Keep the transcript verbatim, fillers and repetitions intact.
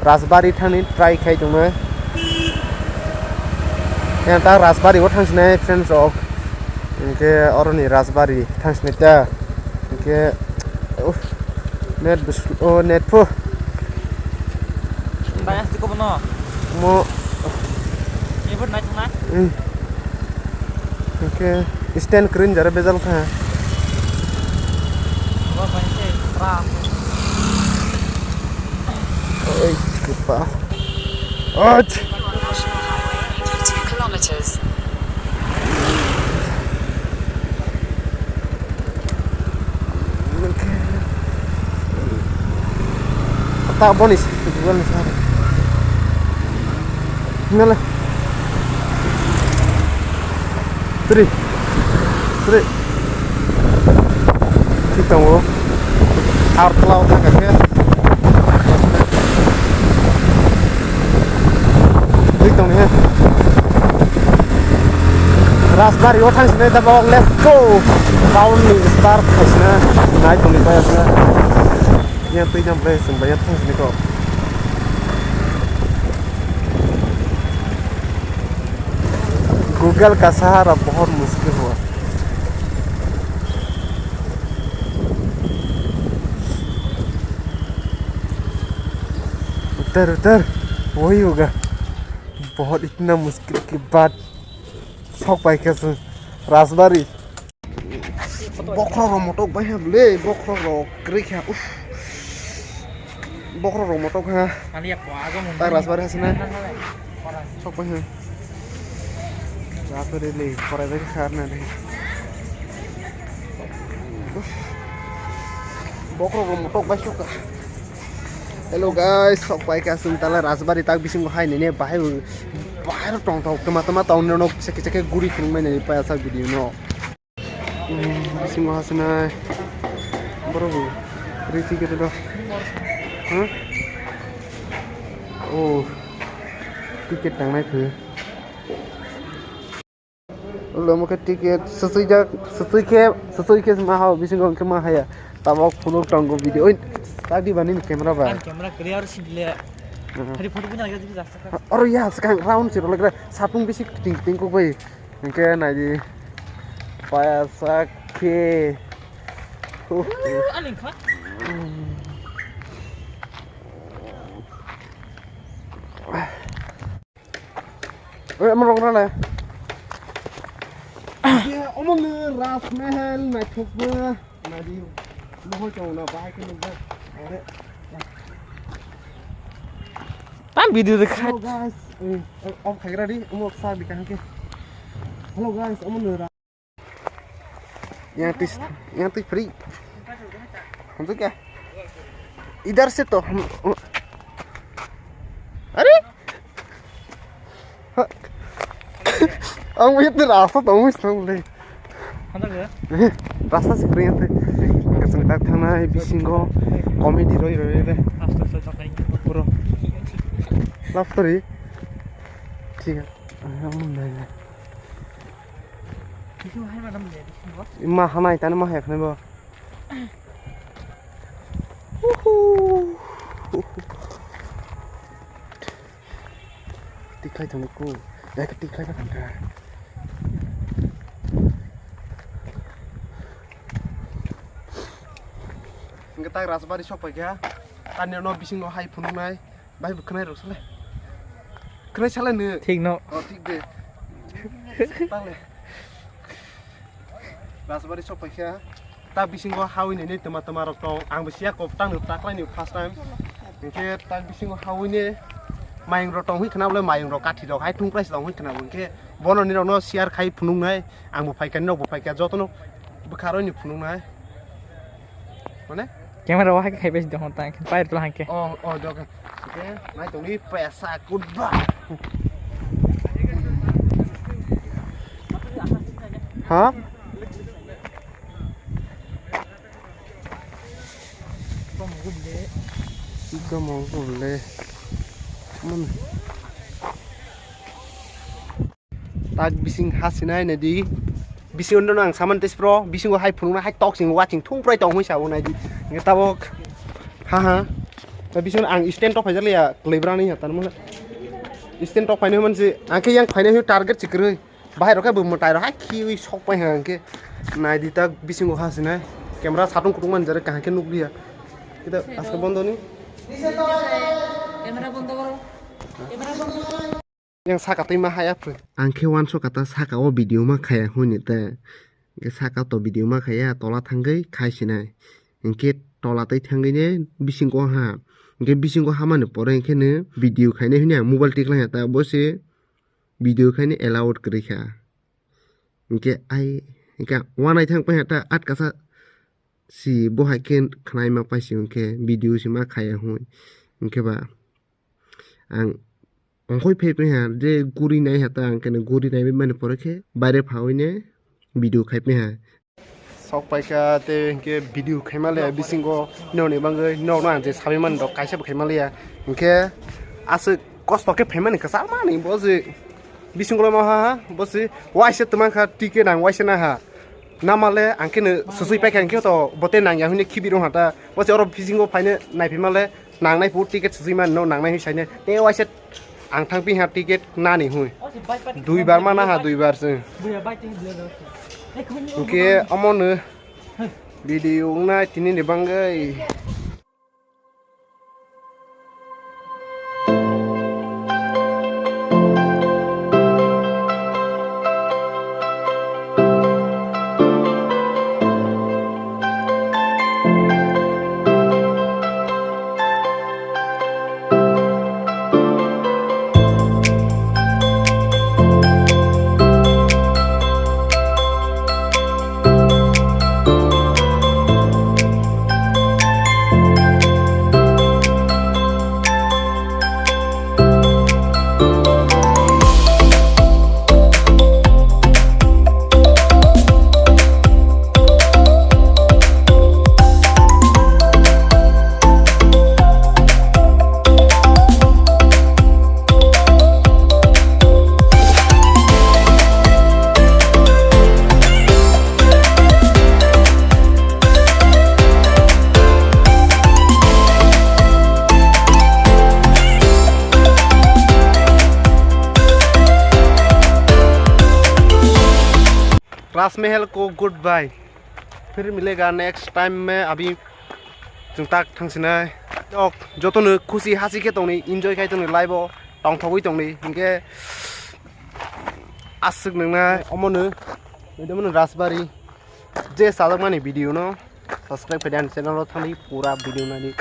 Rajbari thangni try khai tongno. Yang ta Rajbari o thangsinai friends rok. Hingke oroni Rajbari thangsinai ta. Hingke, uh, net bus-, oh, net po. Bayas tiko bono. Mo. Ni bot nai thangna. Hmm. Hingke stand green jare bejal kha. Abo bai se pra. Oi, kapa. Ach. Two kilometers. Ta boni, boni sa. Nala. Three. Three. Thik tongo. Ar plau ta kake. Thik tong he. Rajbari o thang sini ta bawang, let's go. Town ni start khaisna. Nai tong ni kaya sna. Yang tui jam play sing bayat thang sini ko. Google ka sahara bahut mushkil hua. Utar, utar. Wahi hoga. Bahut itna mushkil ke baad sok pai kha se Rajbari. Bokhorok rok motok bai ha le, bokhorok rok kwrwi kha. Uff. Bokhorok rok motok ha. Mali ya ko ago mun. Tai Rajbari hasina. Sok bai ha. Rajbari le, korai bai kha na le. Uff. Bokhorok rok motok bai sok kha. Hello guys, sok pai kha chwng tala Rajbari tak bisingo hai nini bahai bahai rok tong tong tama tama tong nini nok kisa kisa khe guri phunuk mai nini paya sa video no. Hmm, bisingo hasinai borok bo riti kete do. Huh? Oh, ticket tangnai phe. Ulo mo khe ticket swswijak, swswi khe, swswi khe ma hao, bisingo hwnkhe ma haya. Tabok phunuk tongo video. Oi, tak di bani camera ba. Ang camera clear single. Hmm. Hari photo bina lagi jadi jasa. Oro ya, sekarang round sih, lagi satung bisi ting ting kok bai. Hwnkhe nai di. Paya sak khe. Huh. Ani kha. Oi, omo rok rale. Ye, omo ni Raj Mahal naithokma. Nadi, mohor chong na bahai khe nukjak. Are. Tam video de khat. Hello guys. Eh, off khagra di, omo sa di kaham ke. Hello guys, omo ni Ra- Yang tui, yang tui free. Hantu kya? Idhar se to hum, are? Ang itu rasta to, ang itu le. Hantu kya? Rasta se free ante. Kasang tak thana bisingo comedy roi roi le. Asto so tak. Puro. Love story. Thik hai. Ang mun dai. Ima hanai tani ma hai khani bo. Uhu. Tiklai thangku. Ya ke tiklai ba thangka. Hingke tak Rajbari sok pai kha. Tani no bisingo hai phunuknai. Bai bo khwnai rok sale. Khwnai sale no. Thik no. Oh, thik de. Tale. Rajbari sok paikha. Ta bisingo hawi ni tama tama rok tong. Ang bo siya kop tang no taklai ni first time. Hingke ta bisingo hawi ni mayung rok tong hi khna bole mayung rok kathi rok hai thung price tong hi khna bo hingke bono ni rok no share khai phunuk nai. Ang bo phaikha ni rok bo phaikha joto no bwkha roi ni phunuk nai. Mane? Camera wahai khai besi dong tang pai pula hangke. Oh, oh, dok. Oke, nai tong ni pesa kutba. Ha? Ika mau gule. Mana? Tak bising hasinai nai di. Bising undo nang saman tes pro, bising hai phunukna hai tok sing watching thung prai tong hoi sabo nai di. Nge tabok. Ha ha. Bising ang stand tok phaijak liya, kwlwi brani ya, tanmo. Stand tok phainai mansi, ang khe yang phainai target si kwrwi. Bahai rok khe bo mwtai rok hai khiwi sok pai ha, ang khe nai di ta bisingo ha sinai. Camera satung kutung man jare kaham khe nuk liya. Kita aske bondo ni. Camera bondo koro. Camera bondo koro. Yang saka twi ma haya phrwi. Ang khe uansuk kata saka o video ma khaya hwnwi ta. Hwnkhe saka to video ma khaya tola thangwi khai sinai. Hwnkhe tola twi thangwi ne bisingo ha. Hwnkhe bisingo hamani pore hwnkhe no video khainai hwnwi ang mobile tiklai ha ta bo se video khainai allowed kwrwi kha. Hwnkhe ai hwnkhe uanaithang pai ha ta atkasa si bo hai khe khwnai ma paisi hwnkhe video si ma khaya hwnwi. Hwnkhe ba ang ongkhoi phai phai ha je guri nai ha ta ang khe guri nai mani pore khe baire phawi ne video khai phai ha. Sok pai kha te hwnkhe video khai ma le bisingo noni bangwi nokno ang je sabai mani rok kaisa bo khai ma le ya. Hwnkhe aswk kosto khe phai mani kwchar mani bo je bisingo ma ha ha bo se waisa twmang kha ticket ang waisa na ha. Namale ang khe no susui paikha, ang khe to bote nang ya hwnwi khibi rw hata. Bo se oro bisingo phaine naiphima le nangnai phu ticket susui man no nangnai hwnwi saine. Te waisa ang thang pi ha ticket nani hwnwi. Dui bar ma na ha, dui bar se. Hwnkhe omo no video wngnai tini ni bangwi. राजमहल को good bye. फिर मिलेगा next time में। अभी chwng tak thangsinai. Ok, jotono khusi hasi khe tongni, enjoy khai tongni life o, tongthogwi tongni. Hinkhe aswk nwngnai omono, omono Rajbari. Je sajakmani video no subscribe khai di ani channel o thangwi pura video naidi.